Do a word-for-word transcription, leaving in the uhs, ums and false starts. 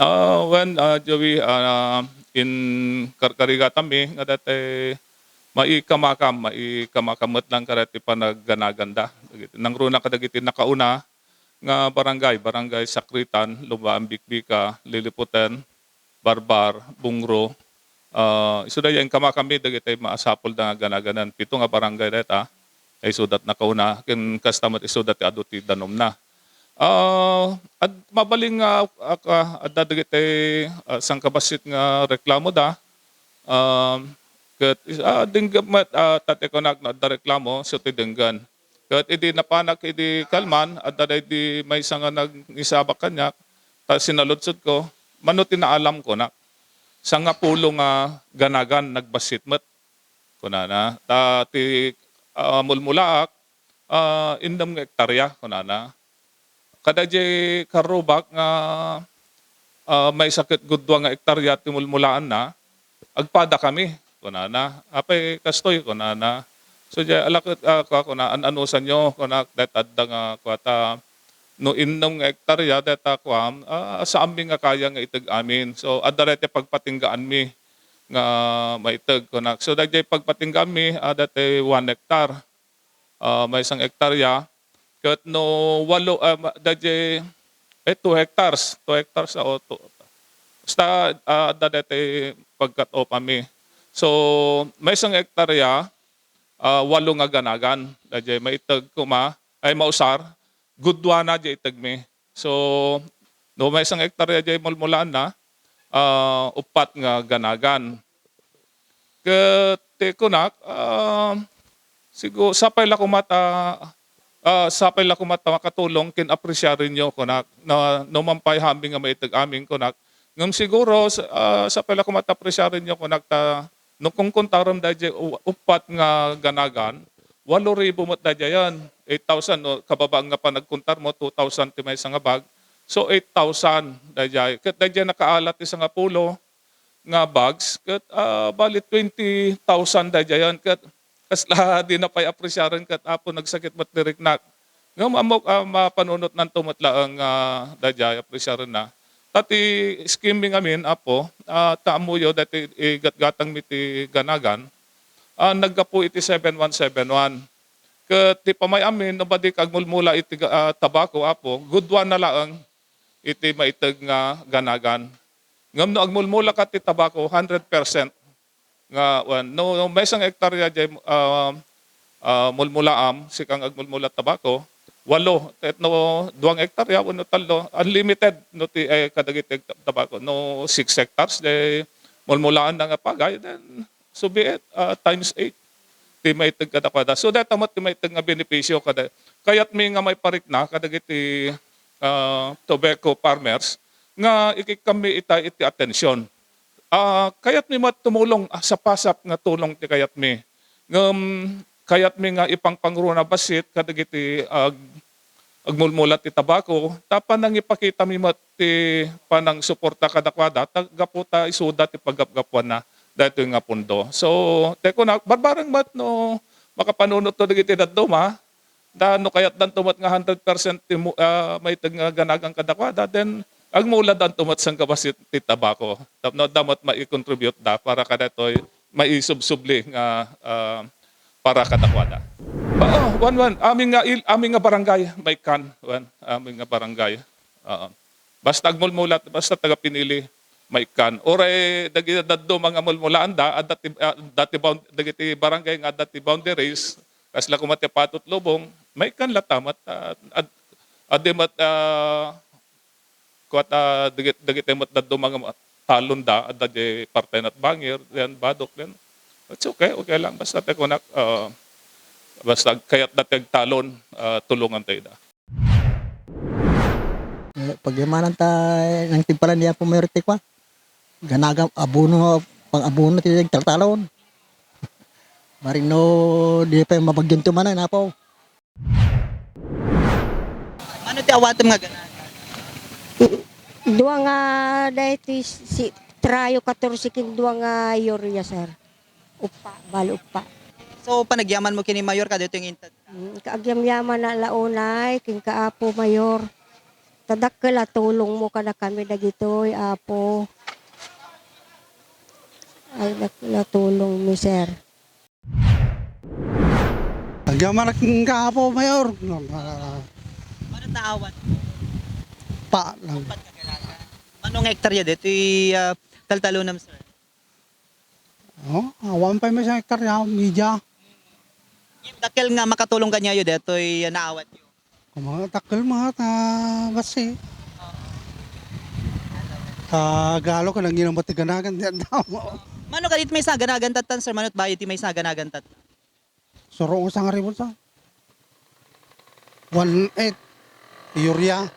Ah, wen, ah, Joey, ah, in karkarigatanmi nga daytoy maikamakam, maikamakam met lang kadaytoy panagganaganda. Nangruna kadagiti nakauna nga barangay, Barangay Sakritan, Lumbaan, Bikbika, Lilipoten, Barbar, Bungro. Ah, isu daydiay inkamakammi dagiti maasapulda nga ganaganan. Pito nga barangay dayta, isuda ti nakauna, ken kasta met isuda ti adu ti danumna. Ah, ad-, mabalin nga, ah, ka-, adda dagiti, ah, sangkabassit nga reklamoda. Um, ket is-, ah, denggen met, ah, ta ti kunak no adda reklamo, isu ti denggen. Ket idi napanak idi kalman, adda daydi maysa nga nangisabak kaniak, ta sinaludsodko, "Mano ti naalam?" kunak. "Sangapulo nga ganagan nagbassit met," kunana. Ta ti, ah, mulmulaak, ah, innem nga ektarya, kunana. Kadaydiay karrubak nga, ah, maysa ket gudua nga ektarya ti mulmulaanna, "Agpadakami," kunana. "Apay kastoy?" kunana. So, diay, "Ala ket, ah, kua," kuna, "an-anusanyo," kuna, "dayta adda nga kua ta, no innem nga ektarya, dayta kua, ah, saanmi nga kaya nga iteg amin." So, adda dayta pagpatinggaanmi nga maiteg, kuna. So, daydiay pagpatinggaanmi, ah, dayta one hectare. Ah, maysa nga ektarya. Ket no walo, ah, ma-, daydiay, eh, two hectares, two hectares, ah, o two, basta, ah, adda daytoy pagkat-off-mi. So, maysa nga ektarya, ah, walo nga ganagan. Daydiay maiteg koma, ay, mausar, gudua na diay itegmi. So, no maysa nga ektarya diay mulmulaanna, ah, uppat nga ganagan. Ket ti kunak, ah, sigu-, sapay la koma ta, ah, sapay la koma ta makatulong ken apresiarenyo kunak, na, no man pay haanmi nga maiteg amin kunak. Ngem siguro, sa-, ah, sapay la koma ta apresiarenyo kunak ta, no kunkuntarem daydiay u-, uppat nga ganagan, walo ribu met daydiayen, eight thousand, no, kababaen nga panagkuntarmo, two thousand ti maysa nga bag. So, eight thousand daydiay. Ket daydiay nakaalat ti sangapulo nga bags, ket, ah, bali twenty thousand daydiayen. Ket kasla dina pay apresiaren ket, Apo, nagsakit met ti riknak. Ngem ammok, ah, mapanunotnanto met laeng nga daydiay apresiarenna. Ta ti scheme mi ngamin, Apo, ah, ta ammoyo daytoy igatgatangmi ti ganagan, ah, naggapu iti seven one seven one. Ket ti pamay-ammi, no madi ka agmulmula iti ga-, ah, tabako, Apo, gudua na laeng iti maiteg nga ganagan. Ngem no agmulmula ka ti tabako, hundred percent nga, wan, no, no maysa nga ektarya diay, ah, ah, mulmulaam, sika nga agmulmula tabako, walo. Ket no dua nga ektarya wenno tallo, unlimited no ti, eh, kadagiti tabako. No six hectares diay mulmulaanna nga pagay, then so be it, ah, times eight ti maiteg kadakuada. So, dayta met ti maiteg nga benepisio kada-, kayatmi nga maiparikna kadagiti, ah, tobacco farmers nga ikikkammi itay iti atension. Ah, kayatmi met tumulong, ah, sapasap nga tulong ti kayatmi. Ngem kayatmi nga ipangpangruna bassit kadagiti ag-, agmulmula ti tabako, ta panangipakitami met ti panangsuporta kadakuada, ta gapu ta isuda ti paggapgapuanna daytoy nga pondo. So, ti kunak, barbareng met no makapanunotto dagiti dadduma, ta no kayatdanto met nga hundred percent ti mu-, ah, maiteg nga ganagan kadakuada, then agmuladanto met sangkabassit ti tabako. Tapno adda met maikontribute da para kadaytoy maisubsubli nga, ah, para kadakuada. Oo, wan, wan. Amin nga il-, amin nga barangay, maikkan. Wan, amin nga barangay. Oo. Basta agmulmulat, basta taga Pinili, maikkan. Uray dagiti dadduma nga mulmulaanda, adda ti, ah, adda ti bound-, dagiti barangay nga adda ti boundaries, kasla koma ti Patut Lubong, maikkan latta met, ah, ad-, adi met, ah, kuat, ah, dagit-, dagiti met dadduma nga talon da, adda di parte nat Bangir, then Badok, then it's okay, okay lang. Basta ti kunak, ah, basta kayatda ti agtalon, ah, tulonganta ida. Eh, pagyamanan ta, eh, nangtimpalan ni Apo Mayor ti kua. Ganaga, abono, pang-abono ti agtaltalon. Barino, di pa yung mabagyan ti manay, Apo. Mano ti awatem nga ganagan? Dua nga daytoy si Trayo katorse ken dua nga Urea, sir. Uppa, bali uppa. So, panagyamanmo ken ni Mayor kadaytoy nga inted? Mm, kaagyamyaman na la unay ken ka Apo Mayor. Ta dakkel a tulongmo kadakami dagitoy, Apo. Ay, dakkel a tulongmi, sir. Agyamanak nga, Apo Mayor. Mano naawat? Pa lang. Mano nga hektarya ditoy, ah, taltalonam, sir? Oh, awan pa may isang hektarya, media. Dakkel nga makatulong kaniayo ditoy, ah, naawatyo. Kung mga dakkel, mga ta, basi. Sa Galo, kanang ginamot ti ganagan, di ang damo. Mano kadit may saganagan tattan, sir? Mano't bayo ti may saganagan tattan? Suro ko sa nga ribon sa one eight, urea.